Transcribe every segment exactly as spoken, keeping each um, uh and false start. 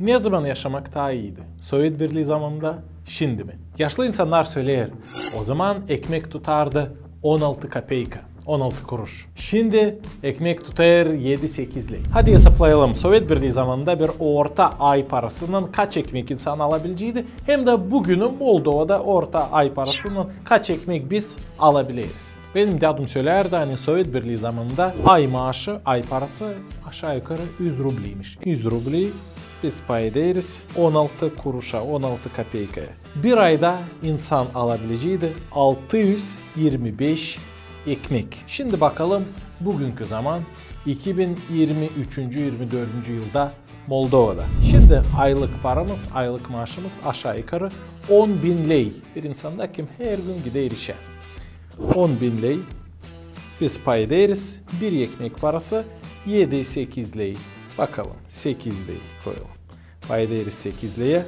Ne zaman yaşamak taa iiydi? Sovet Birlii zamanında, şindi mi? Yaşlı insannar söleer, o zaman ekmek tutardı on altı kapeyka, on altı kuruş. Şindi ekmek tutêr edi-sekiz ley. Hadi esaplayalım, Sovet Birlii zamanında bir orta ay parasınnan kaç ekmek insan alabileceydi, hem dä büünü Moldovada orta ay parasınnan kaç ekmek biz alabileriz. Benim dädum sölärdi, ani Sovet Birlii zamanında ay maaşı, ay parası aşaa-yukarı üz rubliymiş. Üz rublii biz pay ederiz on altı kuruşa, on altı kapeykaya. Bir ayda insan alabileceydi altı üz irmi beş ekmek. Şindi bakalım, büünkü zaman, iki bin irmi üçüncü, irmi dördüncü yılda Moldovada. Şindi aylık paramız, aylık maaşımız aşaa-yukarı on bin ley. Bir insanda, kim hergün gider işä. On bin ley biz pay ederiz, bir ekmek parası edi-sekiz ley. Bakalım, sekiz ley koyalım. Pay ederiz sekiz leyä.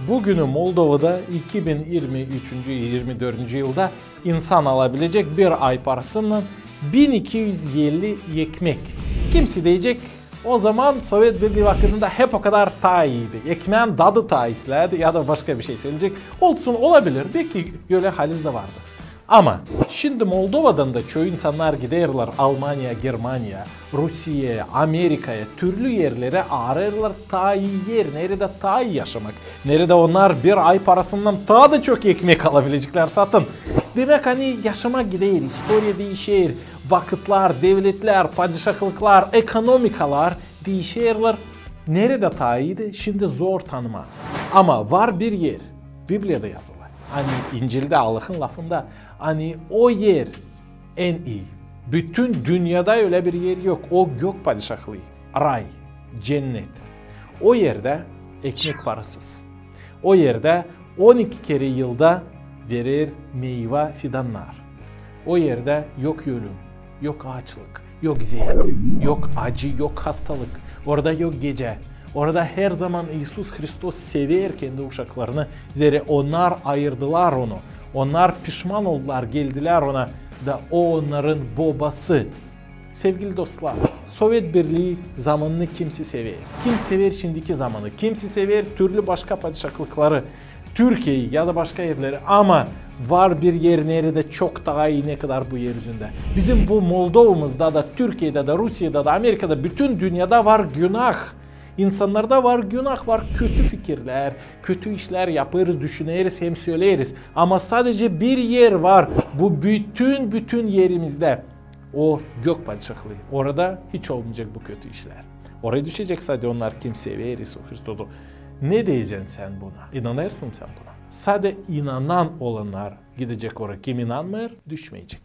Büünü Moldovada iki bin irmi üçüncü, irmi dördüncü yılda insan alabilecek bir ay parasınnan bin iki üz elli ekmek. Kimisi deyecek, o zaman Sovet Birlii vakıdında hep o kadar taa iiydi. Ekmeän dadı taa isläädi ya da başka bir şey söleyecek. Olsun, olabilir. Beki ölä haliz dä vardı. Ama şindi Moldovadan da çoyu insannar giderlär Almaniya, Germaniya, Rusiyaya, Amerikaya, türlü erlerä, arêêrlar taa ii er, neredä taa ii yaşamak, neredä onnar bir ay parasınnan taa da çok ekmek alabileceklär satın. Demäk, ani yaşamak gider, istoriya diişer, vakıtlar, devletlär, padişahlıklar, ekonomikalar diişerlär. Neredä taa iiydi, şindi zor tanımaa. Ama var bir er, Bibliyada yazılı, ani İncildä, Allahın lafında, ani o er en ii. Bütün dünnedä ölä bir er yok. O gök padişahlıı, ray, cennet. O erdä ekmek parasız. O erdä on iki kerä yılda verer meyva fidannar. O erdä yok ölüm, yok aaçlık, yok zeet, yok acı, yok hastalık. Orada yok gecä. Orada her zaman İisus Hristos sever kendi uşaklarını, zerä onnar ayırdılar Onu. Onnar pişman oldular, geldilär Ona, da O onnarın Bobası. Sevgili dostlar, Sovet Birlii zamanını kimisi sever. Kimisi sever şindiki zamanı, kimisi sever türlü başka padişahlıkları, Türkiyeyi ya da başka erleri. Ama var bir er, neredä çok taa ii, ne kadar bu er üzündä. Bizim bu Moldovamızda da, Türkiyedä dä, Rusiyada da, Amerikada, bütün dünnedä var günah. İnsannarda var günah, var kötü fikirlär, kötü işlär yapêrız, düşüneriz hem söleriz. Ama sadecä bir er var, bu bütün, bütün erimizdä. O gök padişahlıı. Orada hiç olmayacek bu kötü işlär. Oraya düşecek sade onnar, kim sever İisus Hristosu. Ne deyeceksin sän buna? İnanêrsın sän buna? Sade inanan olannar gidecek oraya. Kim inanmêêr, düşmeyecek.